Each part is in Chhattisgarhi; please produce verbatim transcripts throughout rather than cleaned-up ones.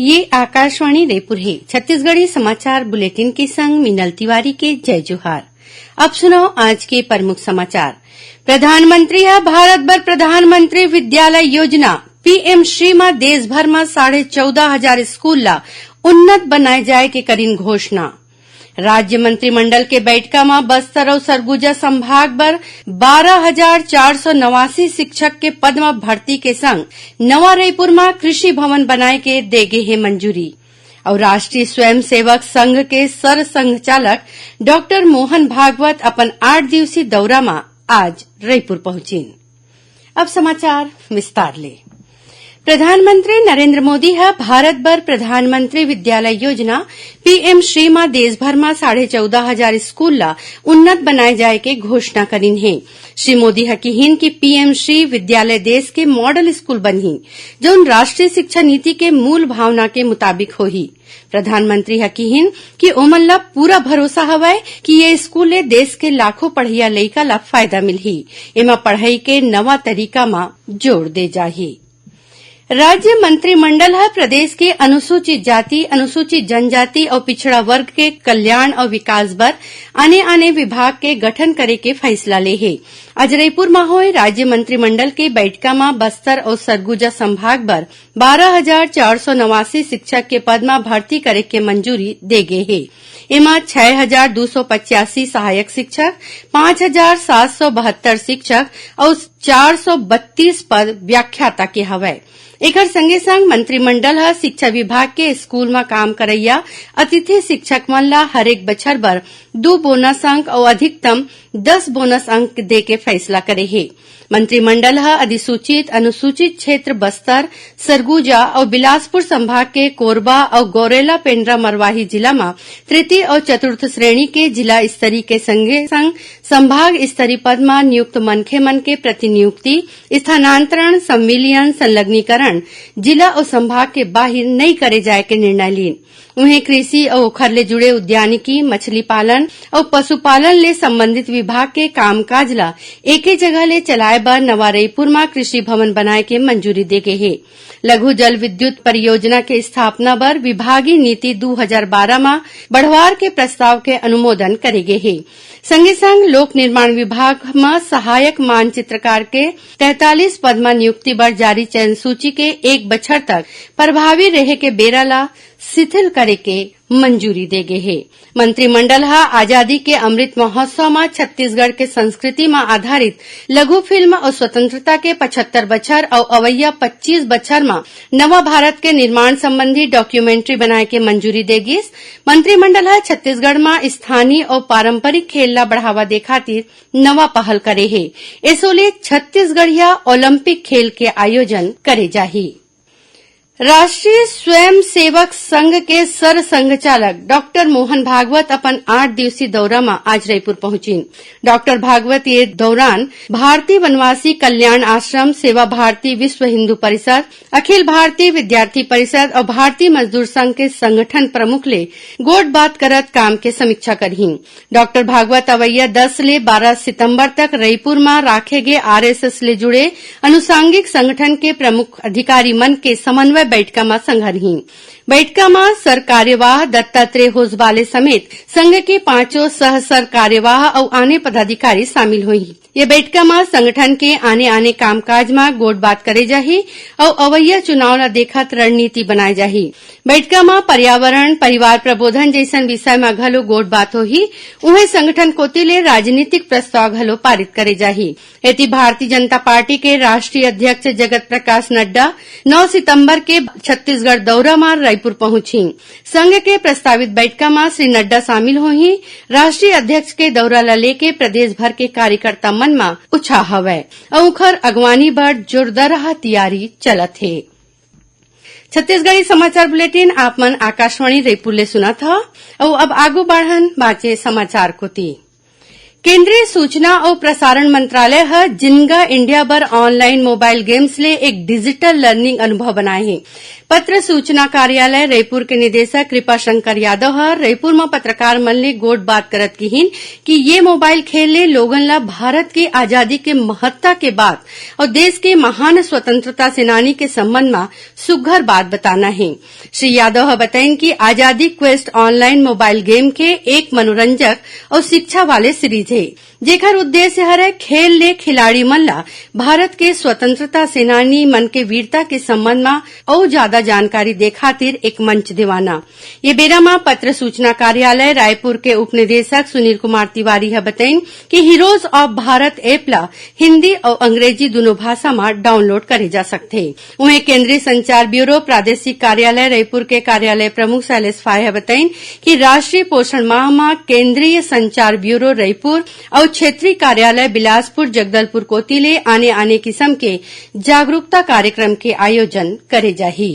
ये आकाशवाणी रायपुर हे। छत्तीसगढ़ी समाचार बुलेटिन के संग मीनल तिवारी के जय जोहार। अब सुनव आज के प्रमुख समाचार। प्रधानमंत्री ह भारत बर प्रधानमंत्री विद्यालय योजना, पीएम श्री म देश भर म साढ़े चौदह हजार स्कूल ला उन्नत बनाए जाए के करिन घोषणा। राज्य मंत्रिमंडल के बैठका म बस्तर अउ सरगुजा संभाग बर बारह हजार चार सौ नवासी शिक्षक के पद म भर्ती के संग नवा रईपुर म कृषि भवन बनाए के दे गे हे मंजूरी। अउ राष्ट्रीय स्वयंसेवक संघ के सर संघचालक डॉक्टर मोहन भागवत अपन आठ दिवसीय दौरा म आज रईपुर पहुंचिन। अब समाचार विस्तार ले। प्रधानमंत्री नरेंद्र मोदी ह भारत बर प्रधानमंत्री विद्यालय योजना, पीएम श्री म देश भर म साढ़े चौदह हजार स्कूल ला उन्नत बनाए जाए के घोषणा करिन हे। श्री मोदी ह किहिन कि पीएम श्री विद्यालय देश के मॉडल स्कूल बनही, जउन राष्ट्रीय शिक्षा नीति के मूल भावना के मुताबिक होही। प्रधानमंत्री ह किहिन कि ओमन ला पूरा भरोसा हवय कि ये स्कूल ले देश के लाखों पढ़इया लइका ला फायदा मिलही। एमा पढ़ई के नवा तरीका म जोर दे जाही। राज्य मंत्रिमंडल ह प्रदेश के अनुसूचित जाति, अनुसूचित जनजाति अउ पिछड़ा वर्ग के कल्याण अउ विकास बर आने-आने विभाग के गठन करे के फैसला ले हे। आज रईपुर म होए राज्य मंत्रिमंडल के बैठका म बस्तर अउ सरगुजा संभाग बर बारह हजार चार सौ नवासी शिक्षक के पद म भर्ती करे के मंजूरी दे गे हे। एमा छह हजार दू सौ पचासी सहायक शिक्षक, पाँच हजार सात सौ बहत्तर शिक्षक अउ चार सौ बत्तीस पद व्याख्याता के हवय। एकर संगे संग मंत्रिमंडल ह शिक्षा विभाग के स्कूल म काम करइया अतिथि शिक्षक मन ला हरेक बछर बर दू बोनस अंक अउ अधिकतम दस बोनस अंक दे के फैसला करे हे। मंत्रिमंडल ह अधिसूचित अनुसूचित क्षेत्र बस्तर, सरगुजा अउ बिलासपुर संभाग के कोरबा अउ गौरेला पेंड्रा मरवाही जिला म तृतीय अउ चतुर्थ श्रेणी के जिला स्तरीय के संगे संग संभाग स्तरीय पद म नियुक्त मनखे मन के प्रतिनियुक्ति, स्थानांतरण, संविलियन, संलग्नीकरण, जिला अउ संभाग के बाहिर नइ करे जाए के निर्णय लीन। उहें, कृषि अउ ओखर ले जुड़े उद्यानिकी, मछली पालन अउ पशुपालन ले संबंधित विभाग के कामकाज ल एके जगह ले चलाए बर नवा रईपुर म कृषि भवन बनाए के मंजूरी दे गे हे। लघु जल विद्युत परियोजना के स्थापना बर विभागीय नीति दू हजार बारह म बढ़वार के प्रस्ताव के अनुमोदन करे गे हे। संगे संग लोक निर्माण विभाग म सहायक मानचित्रकार के तैंतालीस पद म नियुक्ति बर जारी चयन सूची के एक बछर तक प्रभावी रेहे के बेरा ल शिथिल करे के मंजूरी दे गे हे। मंत्रिमंडल ह आजादी के अमृत महोत्सव म छत्तीसगढ़ के संस्कृति म आधारित लघु फिल्म अउ स्वतंत्रता के पचहत्तर बछर अउ अवइया पच्चीस बछर म नवा भारत के निर्माण संबंधी डॉक्यूमेंट्री बनाए के मंजूरी दे गिस। मंत्रिमंडल ह छत्तीसगढ़ म स्थानीय अउ पारंपरिक खेल ला बढ़ावा दे खातिर नवा पहल करे हे। एसो ले छत्तीसगढ़िया ओलंपिक खेल के आयोजन करे जाही। राष्ट्रीय स्वयंसेवक संघ के सर संघचालक डॉक्टर मोहन भागवत अपन आठ दिवसीय दौरा म आज रईपुर पहुंचिन। डॉक्टर भागवत ये दौरान भारतीय वनवासी कल्याण आश्रम, सेवा भारती विश्व हिंदू परिषद, अखिल भारतीय विद्यार्थी परिषद अउ भारतीय मजदूर संघ के संगठन प्रमुख ले गोठ बात करत काम के समीक्षा करही। डॉक्टर भागवत अवइया दस ले बारह सितंबर तक रईपुर म राखे गे आरएसएस ले जुड़े अनुषांगिक संगठन के प्रमुख अधिकारी मन के समन्वय बैठका म संघरही। बैठका म सर कार्यवाह दत्तात्रेय होसबाले समेत संघ के पांचों सह सर कार्यवाह अउ आने पदाधिकारी शामिल होही। ये बैठका म संगठन के आने-आने कामकाज म गोठ बात करे जाही अउ अवइया चुनाव ल देखत रणनीति बनाए जाही। बैठका म पर्यावरण, परिवार प्रबोधन जइसन विषय म घलो गोठ बात होही। उहें, संगठन कोति ले राजनीतिक प्रस्ताव घलो पारित करे जाही। एती, भारतीय जनता पार्टी के राष्ट्रीय अध्यक्ष जगत प्रकाश नड्डा नौ सितंबर के छत्तीसगढ़ दौरा म रायपुर पहुंचही। संघ के प्रस्तावित बैठका म श्री नड्डा शामिल होही। राष्ट्रीय अध्यक्ष के दौरा ल लेके प्रदेश भर के कार्यकर्ता मन म उछाह हवय अउ उखर अगवानी बर जोरदारहा तियारी चलत हे। छत्तीसगढ़ी समाचार बुलेटिन आप मन आकाशवाणी रायपुर ले सुनत हव अउ अब आगू बढ़न बाचे समाचार कोति। केंद्रीय सूचना अउ प्रसारण मंत्रालय ह जिनगा इंडिया बर ऑनलाइन मोबाइल गेम्स ले एक डिजिटल लर्निंग अनुभव बनाए हे। पत्र सूचना कार्यालय रईपुर के निदेशक कृपा शंकर यादव ह रईपुर म पत्रकार मन ले गोठ बात करत किहिन कि ये मोबाइल खेल ले लोगन ल भारत के आजादी के महत्ता के बात अउ देश के महान स्वतंत्रता सेनानी के संबंध म सुघ्घर बात बताना हे। श्री यादव ह बताइन कि आजादी क्वेस्ट ऑनलाइन मोबाइल गेम के एक मनोरंजक अउ शिक्षा वाले सीरीज हे, जेकर उद्देश्य हरय खेल ले खिलाड़ी मन ल भारत के स्वतंत्रता सेनानी मन के वीरता के संबंध म अउ जादा जानकारी दे खातिर एक मंच देवाना। ये बेरा म पत्र सूचना कार्यालय रायपुर के उपनिदेशक सुनील कुमार तिवारी ह बताइन कि हीरोज ऑफ भारत ऐप ल हिंदी अउ अंग्रेजी दुनों भाषा म डाउनलोड करे जा सकथे। उहें, केंद्रीय संचार ब्यूरो प्रादेशिक कार्यालय रईपुर के कार्यालय प्रमुख शैलेश फाये ह बताइन कि राष्ट्रीय पोषण माह म केंद्रीय संचार ब्यूरो रईपुर अउ क्षेत्रीय कार्यालय बिलासपुर जगदलपुर कोति ले आने-आने किसम के जागरूकता कार्यक्रम के आयोजन करे जाही।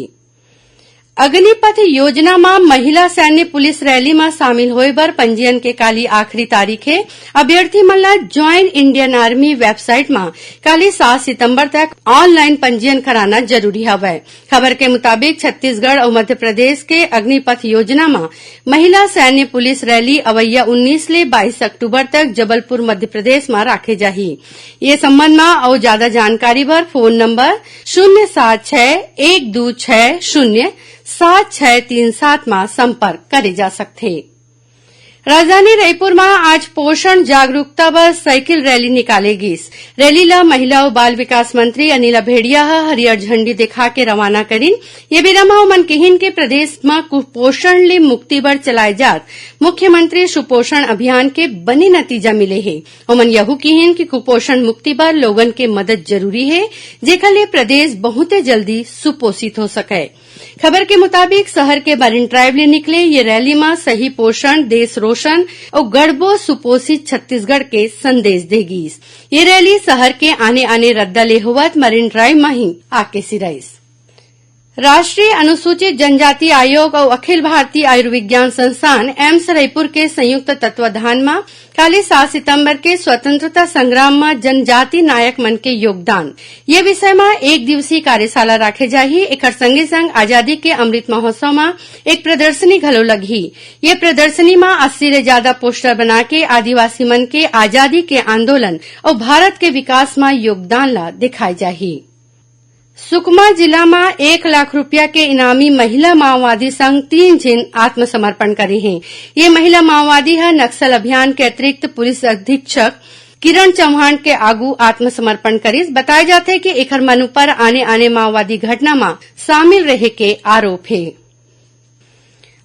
अग्निपथ योजना म महिला सैन्य पुलिस रैली म शामिल होय बर पंजीयन के काली आखिरी तारीख हे। अभ्यर्थी मन ल ज्वाइन इंडियन आर्मी वेबसाइट म काली सात सितंबर तक ऑनलाइन पंजीयन कराना जरूरी हवय। खबर के मुताबिक, छत्तीसगढ़ अउ मध्य प्रदेश के अग्निपथ योजना म महिला सैन्य पुलिस रैली अवइया उन्नीस ले बाईस अक्टूबर तक जबलपुर, मध्य प्रदेश म राखे जाही। ये संबंध म अउ जादा जानकारी बर फोन नंबर शून्य सात छह एक दू छह शून्य सात छह तीन सात म संपर्क करे जा सकथे। राजधानी रईपुर म आज पोषण जागरूकता बर साइकिल रैली निकाले गिस। रैली ल महिला अउ बाल विकास मंत्री अनिला भेड़िया ह हरियर झंडी दिखा के रवाना करिन। ये बेरा म ओमन किहिन के प्रदेश म कुपोषण ले मुक्ति बर चलाए जात मुख्यमंत्री सुपोषण अभियान के बने नतीजा मिले हे। ओमन यहू किहिन कि कुपोषण मुक्ति बर लोगन के मदद जरूरी हे, जेकर ले प्रदेश बहुते जल्दी सुपोषित हो सकय। खबर के मुताबिक, शहर के मरीन ड्राइव ले निकले ये रैली म सही पोषण, देश रोशन अउ गढ़बो सुपोषित छत्तीसगढ़ के संदेश दे गीस। ये रैली शहर के आने-आने रद्दा ले होवत मरीन ड्राइव म ही आके सिराइस। राष्ट्रीय अनुसूचित जनजाति आयोग अउ अखिल भारतीय आयुर्विज्ञान संस्थान, एम्स रईपुर के संयुक्त तत्वाधान म काली सात सितंबर के स्वतंत्रता संग्राम म जनजाति नायक मन के योगदान, ये विषय म एक दिवसीय कार्यशाला राखे जाही। एकर संगे संग आजादी के अमृत महोत्सव म एक प्रदर्शनी घलो लगही। ये प्रदर्शनी म अस्सी ले जादा पोस्टर बना के आदिवासी मन के आजादी के आंदोलन अउ भारत के विकास म योगदान ल दिखाए जाही। सुकमा जिला म एक लाख रुपया के इनामी महिला माओवादी संग तीन झिन आत्मसमर्पण करे हे। ये महिला माओवादी ह नक्सल अभियान के अतिरिक्त पुलिस अधीक्षक किरण चौहान के आगू आत्मसमर्पण करिस। बताए जाथे कि एखर मन ऊपर आने-आने माओवादी घटना म शामिल रहे के आरोप हे।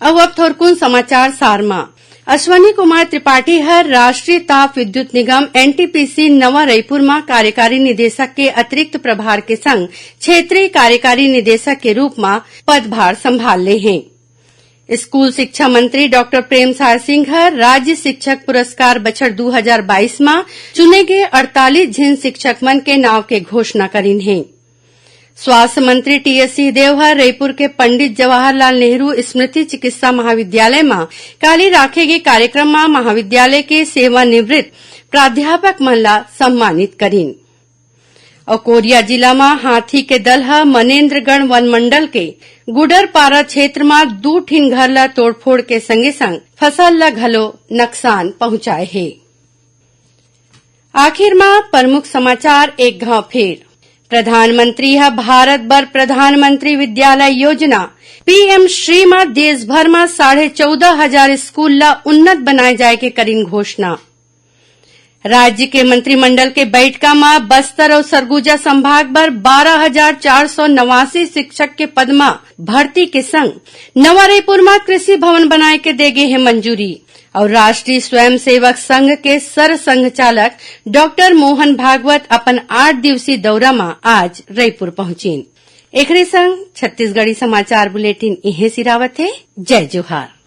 अउ अब थोरकुन समाचार सार म। अश्वनी कुमार त्रिपाठी ह राष्ट्रीय ताप विद्युत निगम, एनटीपीसी, नवा रईपुर म कार्यकारी निदेशक के अतिरिक्त प्रभार के संग क्षेत्रीय कार्यकारी निदेशक के रूप म पदभार संभाल ले हे। स्कूल शिक्षा मंत्री डॉक्टर प्रेमसाय सिंह ह राज्य शिक्षक पुरस्कार बछर दू हजार बाईस म चुने गे अड़तालीस झिन शिक्षक मन के नाव के घोषणा करिन हे। स्वास्थ्य मंत्री टीएस सिंहदेव ह रईपुर के पंडित जवाहरलाल नेहरू स्मृति चिकित्सा महाविद्यालय म काली राखे गे कार्यक्रम म महाविद्यालय के सेवानिवृत्त प्राध्यापक मन ला सम्मानित करिन। अउ कोरिया जिला म हाथी के दल ह मनेन्द्रगढ़ वन मंडल के गुडरपारा क्षेत्र म दू ठिन घर ला तोड़फोड़ के संगे संग फसल ला घलो नुकसान पहुंचाए हे। आखिर म प्रमुख समाचार एक घाव फेर। प्रधानमंत्री ह भारत बर प्रधानमंत्री विद्यालय योजना, पीएम श्री म देश भर म साढ़े चौदह हजार स्कूल ल उन्नत बनाए जाए के करिन घोषणा। राज्य के मंत्रिमंडल के बैठका म बस्तर अउ सरगुजा संभाग बर बारह हजार चार सौ नवासी शिक्षक के पद म भर्ती के संग नवा रईपुर म कृषि भवन बनाए के दे गे हे मंजूरी। अउ राष्ट्रीय स्वयंसेवक संघ के सर संघ चालक डॉक्टर मोहन भागवत अपन आठ दिवसीय दौरा म आज रईपुर पहुंचिन। एकरे संग छत्तीसगढ़ी समाचार बुलेटिन इहें सिरावत हे। जय जोहार।